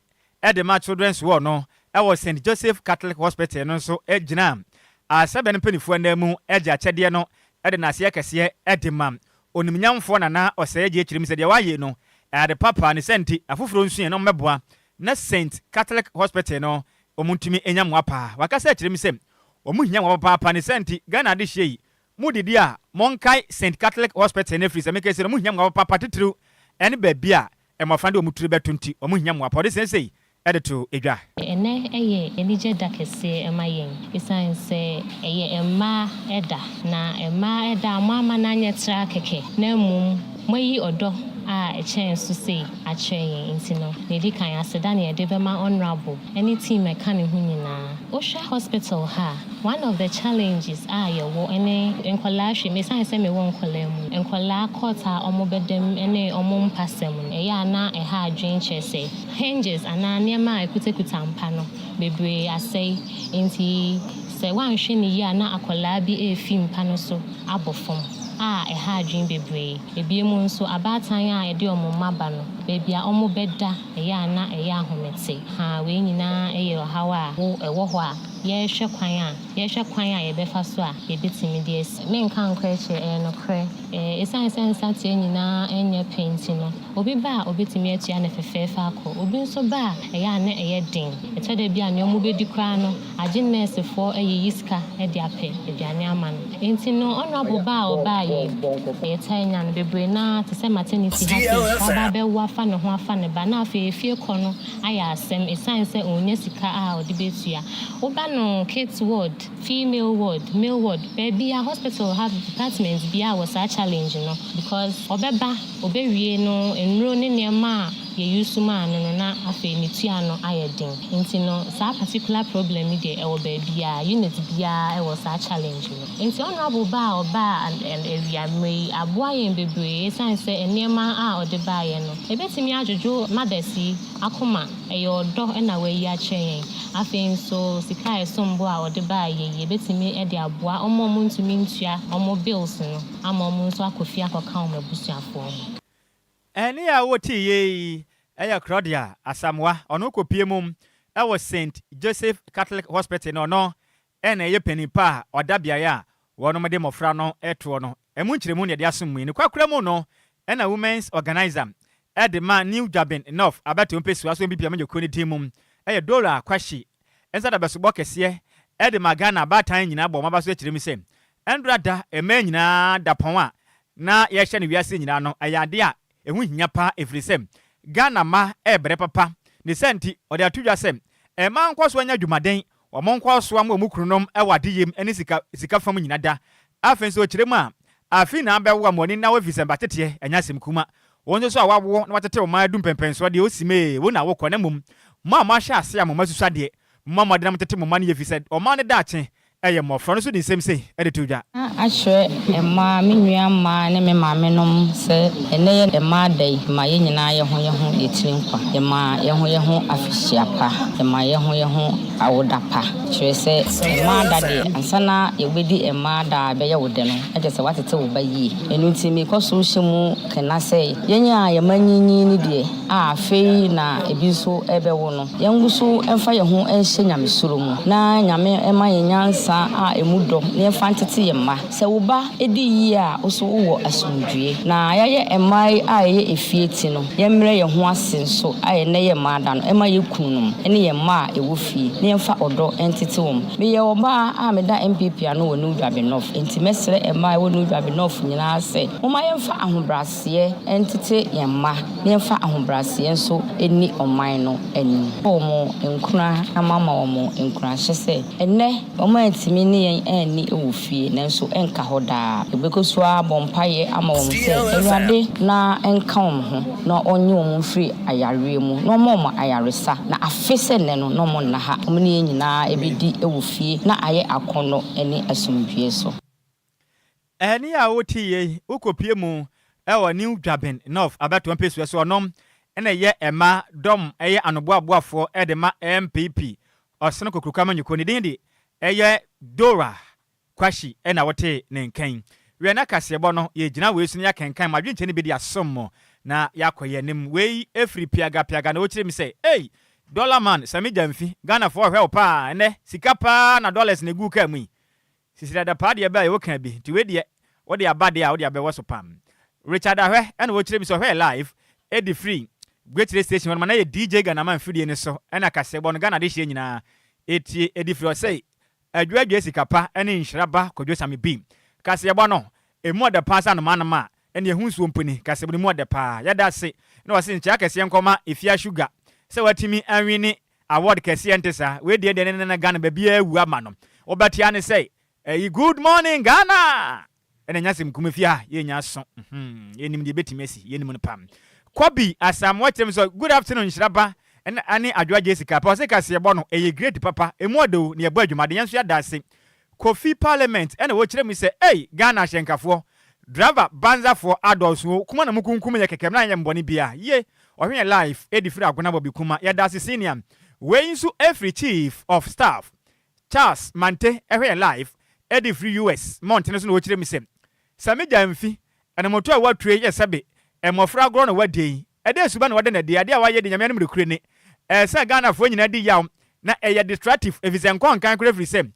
de ma Children's Ward no wɔ Saint Joseph Catholic Hospital no nso gyinaa asɛbɛ no mpanimfoɔ ananmu gye akyɛdeɛ no de n'aseɛ kɛseɛ de ma Onimnyamfoɔ Nana Osei Adjei kyerɛ mu sɛ deɛ wayɛ no ɛyɛ ade papa ne sɛ nti afoforɔ nsua na wɔmmɛboa na Saint Catholic Hospital no wɔn ntumi nya mmoa paa. Wakasa akyerɛ mu sɛ wɔn hia mmoa papaapa ne saa nti Ghana adehyeɛ yi mo didi a monkae Saint Catholic Hospital no ɛfiri sɛ meka sɛ wɔn hia mmoa papaapa titiriw ɛne baabi a mmɔfra de wɔn tiri bɛto nti wɔn hia mmoa pa. Ɔde seesei de to dwa. Ɛnnɛ yɛ anigye da kɛseɛ ma yɛn ɛsiane sɛ ɛyɛ mmaa da. Na mmaa da a moamma no anyɛ tra kɛkɛ na mmom moayi ɔdɔ a ɛkyɛn so sei akyerɛ yɛn nti no, nea ɛdi kan aseda na yɛde bɛma Honourable ne team a ɛka ne ho nyinaa. Wohwɛ hospital ha a, one of the challenges a yɛwɔ ne nkwadaa hwɛ mu, ɛsiane sɛ mewɔ nkwadaa mu no, nkwadaa cot a wɔbɛda mu ne wɔn mpa sɛm no, ɛyɛ a na ɛha adwene kyerɛ sɛ hinges anaa nneɛma a ɛkutakuta mpa no bebree asɛe. Enti sɛ woanhwɛ no yie a na akwadaa bi refi mpa no so abɔ fam a ɛha adwene bebree. Ebinom nso, abaatan a ɛde wɔn mma ba no, baabi a wɔbɛda ɛyɛ a na ɛyɛ ahomete. Haa, wei nyinaa yɛ ɔhaw a ɛwɔ hɔ a yɛrehwɛ kwan a yɛrehwɛ kwan a yɛbɛfa so a yɛbɛtumi de asi. Menka nkorɛ kyerɛ, ɛyɛ nokorɛ. Ɛsiane sɛ nsateaa nyinaa nyɛ pɛ nti no, obi ba a obetumi atua no fɛfɛɛfɛ akɔ, obi nso ba a ɛyɛ a na ɛyɛ den. Ɛtɔ da bi a nea wɔbɛdi koraa no, agye nɛɛsefoɔ ayiyi sika de apɛ aduane ama no. Enti no, Honourable ba a ɔbaa yi, yɛtaa nya no bebree no ara te sɛ maternity ha sei, waba abɛwo afa ne ho afa ne ba, na afei efie kɔ no ayɛ asɛm ɛsiane sɛ ɔnnya sika a ɔde bɛtua. Woba no kids ward, Female ward, male ward, baabi a hospital ha department biaa wɔ saa challenge no because ɔbɛba ɔbɛwie no nnuro ne nneɛma a yɛ use maa no no na afei ne tua no ayɛ den nti no saa particular problem yi deɛ ɛwɔ baabiaa unit biaa ɛwɔ saa challenge no nti honourable ba a ɔbaa awia mmerɛ yi aboa yɛn bebree ɛsiane sɛ nneɛma a ɔde baeɛ no ɛbɛtumi adwodwo mothers yi akoma. Ɛyɛ ɔdɔ na wayi akyerɛ yɛn. Afei nso, sika a ɛsom bo a ɔde baeɛ yi, yɛbɛtumi de aboa wɔn a wɔntumi ntua wɔn bills no ama wɔn nso akɔ fie akɔka wɔn abusuafoɔ ho. Ɛnne a wotee yi yɛ Claudia Asamoah, ɔno kɔpue mu wɔ Saint Joseph Catholic Hospital na ɔno na ɛyɛ panin pa a ɔda beaeɛ a wɔnom de mmɔfra no toɔ no. Ɛmu nkyerɛmu na yɛde asom mu yi. Nokwakora mu no na Women's Organiser de ma New Juaben North abatoɔ mpesua so NPP amanyɔkuo no din mu yɛ Dora Kwashi nsa da bɛsobɔ kɛseɛ de ma Ghana abaatan nyinaa bɔ wɔn aba so kyerɛ mu sɛ ɛndora da mmaa nyinaa dapɔn a na yɛhyɛ no wiase nyinaa no ɛyɛ adeɛ a ɛho hia paa ɛfiri sɛ Ghana mma ɛrebrɛ papa ne saa nti ɔde ato dwa sɛ mmaa nkɔso anya adwumaden wɔn nkɔsoa ma wɔn kununom wɔ adeyɛ mu ne sika sika fam nyina da Afei nso ɔkyerɛ mu a, afe nyinaa bɛwo a mo ani nna hɔ efisɛ mbateteɛ ɛnyɛ asɛm kuma. Wo nso so a woawo na woatete wo mma adu mpɛnpɛnsoɔ deɛ osi mee wo na wokɔ na mmom mo a moahyɛ ase a mo mma susua deɛ, momma mmɔden na montete mo mma no yie efisɛ ɔman no daakye yɛ mmɔfra. Ɔno nso de nsɛm sei de to dwa. Na akyerɛ mmaa, me nua mmaa ne me maamenom sɛ ɛnnɛ yɛ mmaa da yi, yɛma yɛn nyinaa yɛ ho yɛ ho yɛ tiri nkwa, yɛma yɛ ho yɛ ho afehyia pa, yɛma yɛ ho yɛ ho awoda pa. Kyerɛ sɛ, mmaa da deɛ, ansa na yɛbɛdi mmaa da a ɛbɛyɛ wo dɛ no, na kyerɛ sɛ woatete wo ba yie. Ɛno nti, mekɔ so hyɛ mu kena sɛ, yɛn a yɛn mma anyinyin no deɛ, a afei na ebi nso rebɛwo no, yɛngo so mfa yɛn ho nhyɛ nyamesuro mu, na Nyame mma yɛn nyansa. nyansa a ɛmu dɔ na yɛmfa ntete yɛn mma. Sɛ wo ba di yie a, wo nso wowɔ asomdwoeɛ. Na yɛayɛ mmaa yi a yɛyɛ efie ti no, yɛmmrɛ yɛn ho ase nso a ɛnnɛ yɛ mmaa da no mma yɛn kununom ne yɛn mma a ɛwɔ fie na yɛmfa ɔdɔ ntete wɔn. Meyɛ ɔbaa a meda NPP ano wɔ New Dwabe North, enti mɛsrɛ mmaa a ɛwɔ New Dwabe North nyinaa sɛ momma yɛmfa ahobrɛaseɛ ntete yɛn mma na yɛmfa ahobrɛaseɛ nso nni ɔman no anim. Bɔ wɔn nkuran na moama wɔn nkuranhyɛ sɛ ɛnnɛ wɔantumi ne yɛn anni wɔ fie nanso ɛnka hɔ daa. Yɛbɛkɔ so ara abɔ mpaeɛ ama wɔn sɛ Awurade na nka wɔn ho na ɔnnye wɔn mfiri ayareɛ mu na ɔmma wɔn ayaresa na afe sɛ nnɛ no na wɔn nna ha, wɔn ne yɛn nyinaa bɛdi wɔ fie na ayɛ akɔnnɔ ne asomdwoeɛ so. Ɛnne a wote yi, wokɔpue mu wɔ New Dwabin North abatoɔ mpesua so. Ɔno na ɛyɛ mma dɔm yɛ anoboaboafoɔ de ma NPP Ɔsono Kokuroko Amanyɔkuo. Ne din de ɛyɛ Dora Kwashi na wotee ne nka yi. Wiɛ na kaseɛbɔ no, yɛgyina wei so na yɛakenkan mo adwenkyerɛ no bi de asom mo na yɛakɔ yɛn anim. Wei firi Piaga Piaga na ɔkyerɛ mu sɛ, Ei! Dollar man, Sammy Gyamfi, Ghanafoɔ rehwɛ wo paa ɛnnɛ, sika paa na dollars na ɛgu wo kaa mu yi. Sisi dada paa deɛ ɛbɛɛ wokaa bi nti wei deɛ wode aba deɛ a wode abɛwɔ so pam. Richard Ahwɛ ɛna ɔkyerɛ mi sɛ ɔhwɛɛ live ɛdi firi Gwekyire station hɔ nom a na yɛ DJ Ghanaman mfidie no so ɛna kaseɛbɔ no Ghana adehyeɛ nyinaa ɛtie ɛdi firi ɔsɛe Adwo Adwoa sika pa ɛne nhyira ba Kwadwo Same bi. Kaseɛbɔ no ɛmu ɔdɛ paa sɛ anomaa nom a ɛne ɛho nsuo mpo ni kaseɛbɔ no mu ɔdɛ paa yɛda ase na wɔse nkyea kɛseɛ nkɔma Efia Sugar sɛ watumi anwini Award kɛseɛ nte saa. Wei deɛ deɛ ne nana Ghana baabiara awu ama no. Wobɛte ara ne sɛ ɛyi good morning Ghana! Ɛna ɛnyɛ asɛm kum fie ha yɛnya aso. Mhm, yɛnim deɛ ɛbɛtumi asi, yɛnim no pam. Kobi Asamoah kyerɛ me sɛ good afternoon nhyira ba ɛna ɛne Adwoa Jessica pɛ ɔse kaseɛbɔ no ɛyɛ great papa ɛmu ɔdɛ o na yɛbɔ adwuma de yɛn nso yɛada ase. Kofi Parliament ɛna wɔkyerɛ mu sɛ ei Ghana ahyɛnkafoɔ, driver banzafoɔ adɔɔso o, kuma na mokunkum yɛ kɛkɛ mena yɛnyɛ mo bɔne biaa, ye ɔhwɛ yɛn live ɛdi firi Agona Bɔbi Kuma yɛdaase senior Wei nso ɛfiri Chief of Staff Charles Mante ɛhwɛ yɛn live ɛdi firi US mmɔntene so na wɔkyerɛ mu sɛ Sɛ me gya mfi, ɛnomoto a wɔatue yi yɛ sɛbe mmɔfra agorɔ na wɔadie yi, ɛdeɛn suban na wɔda no adi, adeɛ a wɔayɛ de Nyame anom rekure ne, ɛɛ sɛ Ghanafoɔ nyinaa di yaw na ɛyɛ destructive efisɛ nkɔ nkan koraa ɛfiri sɛ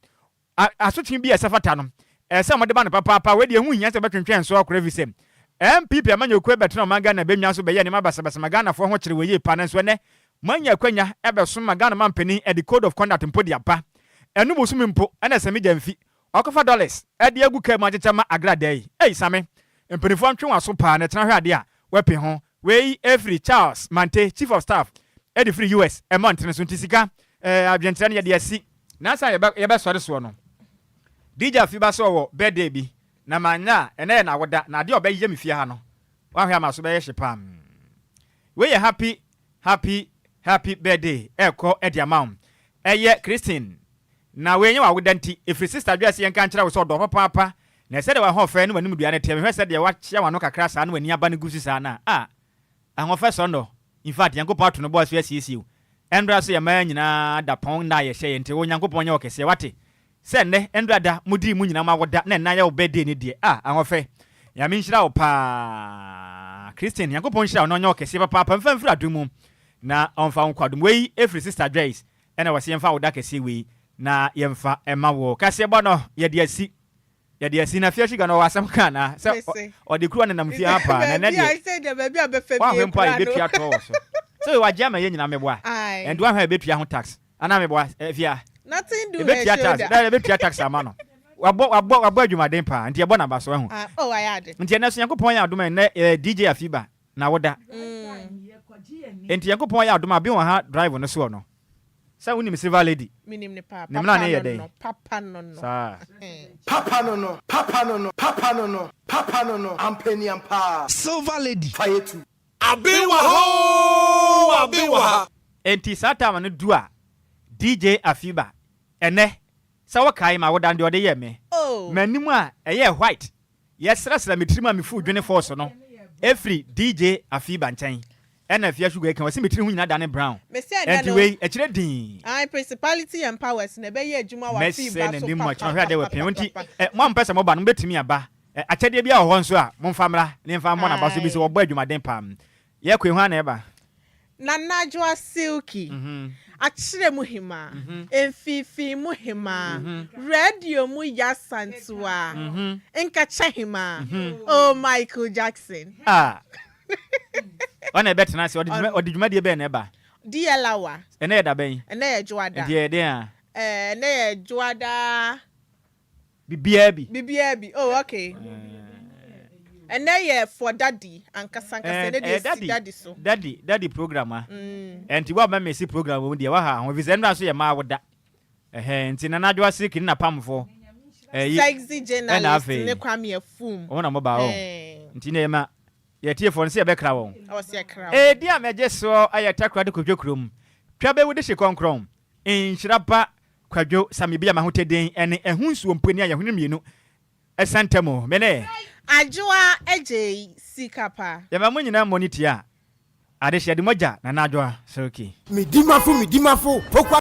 a asotwe bi a ɛsɛ fata no ɛɛ sɛ wɔde ba no papaapa, wei deɛ ɛho nhia sɛ wɔbɛtwentwɛn soɔ koraa ɛfiri sɛ NPP amanyɔkuo bɛtena ɔman Ghana bɛnwa so bɛyɛ nneɛma basabasa ma Ghanafoɔ ho kyere wɔ yie paa nanso ɛnnɛ moanya akwanya ɛbɛsom ma Ghana mampanin ɛde code of conduct mpo de aba ɛno bosome mpo ɛna sɛ me gya mfi Ɔkɔfa dollars de agu car mu akyekyɛ ma agradaa yi. Ei Same, mpaninfoɔ ntwe wɔn aso paa na tena hwɛ adeɛ a wɔapi ho. Wei firi Charles Mante, Chief of Staff de firi US mmɔntene so. Nti sika eh, adwenkyerɛ no yɛde asi. Nansa a yɛbɛsɔre soɔ no, DJ Afi ba sɛ ɔwɔ birthday bi na manyɛ a, ɛnɛ yɛ n'awoda na adeɛ a ɔbɛyɛ me fie ha no, woanhwɛ a m'aso bɛyɛ hye paa. Wei yɛ happy happy happy birthday ɛrekɔ de ama wo. Ɛyɛ Christine Na wei nyɛ w'awoda nti, ɛfiri Sista Joyce yɛnka nkyerɛ wo sɛ ɔdɔ wo papaapa, na sɛdeɛ w'ahoɔfɛ ne w'animdua no teɛ, mehwɛ sɛdeɛ woakyea w'ano kakra saa na w'ani aba no gu so saa no a, ah, ahoɔfɛ sɔ nnɔ, infact Nyankopɔn ato no bo ase asiesie wo, ɛndra so yɛ mmaa nyinaa dapɔn nna a yɛhyɛ yɛ nti wo Nyankopɔn nyɛ wo kɛseɛ, wate, sɛ nnɛ, ɛndra da, modii mo nyinaa mo awoda na ɛnnɛ ayɛ wo birthday no deɛ, ah, ahoɔfɛ, Nyame nhyira wo paa, Christine, Nyankopɔn nhyira wo na ɔnyɛ wo kɛseɛ papaapa mfa mfiri adom mu na ɔmfa wo nkɔ adom, wei ɛfiri Sista Joyce Ɛna wɔse yɛmfa wo da kɛseɛ wei na yɛmfa ma wo. Kaseɛbɔ no yɛde asi yɛde asi na Fiashiga no ɔwɔ asɛm ka anaa sɛ ɔde kuruwa nenam fie ha paa na ɛnɛ deɛ woahwɛ mpo a yɛbɛtua toɔ wɔ so sɛ wagye ama yɛ nyinaa meboa ɛnde woahwɛ a yɛbɛtua ho tax anaa meboa fia yɛbɛtua tax dɛ yɛbɛtua tax ama no wabɔ wabɔ wabɔ adwumaden paa nti yɛbɔ n'aba so ahu nti ɛnɛ so Nyankopɔn yɛ adom ɛnɛ DJ Afiba na woda. Enti Nyankopɔn ayɛ adom a bi wɔ ha drive no soɔ no. Sɛ wonim Silver Lady? Menim no paa. Ne mmra ne yɛ Papa no dɛn? no, papa no no. Saa. Papa no no, papa no no, papa no no, papa no no, ampaniampaa. Silver Lady. Fa yɛ tu. Aben wɔ ha oo, aben wɔ ha. Enti saa time no du a, DJ Afiba, ɛnɛ, sɛ wokae ma woda no deɛ ɔde yɛɛ me, m'anim a ɛyɛɛ white Yɛsrɛsrɛ me tirim a me fuw dwene force no ɛfiri DJ Afiba nkyɛn ɛna Afia Sugar ɛka ɔse me tiri ho nyinaa dane brown Mese ɛnɛ ɛnti no wei ɛkyerɛ dinn. Ae principality and powers na ɛbɛyɛ adwuma wɔ Mɛsɛ Afiba so n'anim akyerɛ ɔhwɛ adeɛ wɔ pia nti papapapapapa. ɛ mo a mopɛ sɛ moba no mobɛtumi aba ɛ akyɛdeɛ biara wɔ hɔ nso a momfa mmra ne mfa mmɔ n'aba so bi sɛ Ae. wɔbɔ adwumaden paa yɛkɔ yi hwan na ɛba? Nana Adwoa Silky, Akyerɛ mu hemaa, Mfiifii mu hemaa, Radio mu Yaa Asantewaa, Nkakyɛ hemaa, Oh Michael Jackson. Ah. Ɔna ɛbɛtena ase, ɔde dwuma, ɔde dwumadie bɛn na ɛba? DL Hour. Ɛnɛ yɛ da bɛn? Ɛnɛ yɛ Dwoada. Nti ɛyɛ den a? Ɛɛ, ɛnɛ yɛ Dwoada. Bibiaa bi. Bibiaa bi, oh okay. Ɛnɛ yɛ for daddy ankasa ankasa, ɛnɛ deɛ si daddy so. Daddy, daddy program a. Ɛnti wo a wobɛma mesi program wɔ mu deɛ waha ho, efisɛ ɛnora nso yɛ maa wo da. Ɛhɛn, nti Nana Adwoa Silky ne n'apamfo. Ɛyi, Sexy journalist ne Kwame Afum. Wɔn na wɔba hɔ. Nti na yɛma yɛn atiefoɔ no sɛ yɛbɛkra wɔn. Ɛwɔ sɛ yɛkra wɔn. Edin a mɛgye soɔ yɛ Takoradi Kwadwo kurom, Twabewu Dehye Kɔnkrɔn, Nhyira Ba Kwadwo Sami Bia M'ahotɛ din ne Ɛho Nsuo Mpo Ni a Yɛhwene Mmienu Ɛsa Ntam o, Me ne. Adwoa Agyei Sika Pa. Yɛma mo nyinaa mmɔ ne ti a Adehyeɛ de mogya Nana Adwoa Silky. Medimafo, Medimafo, Poku.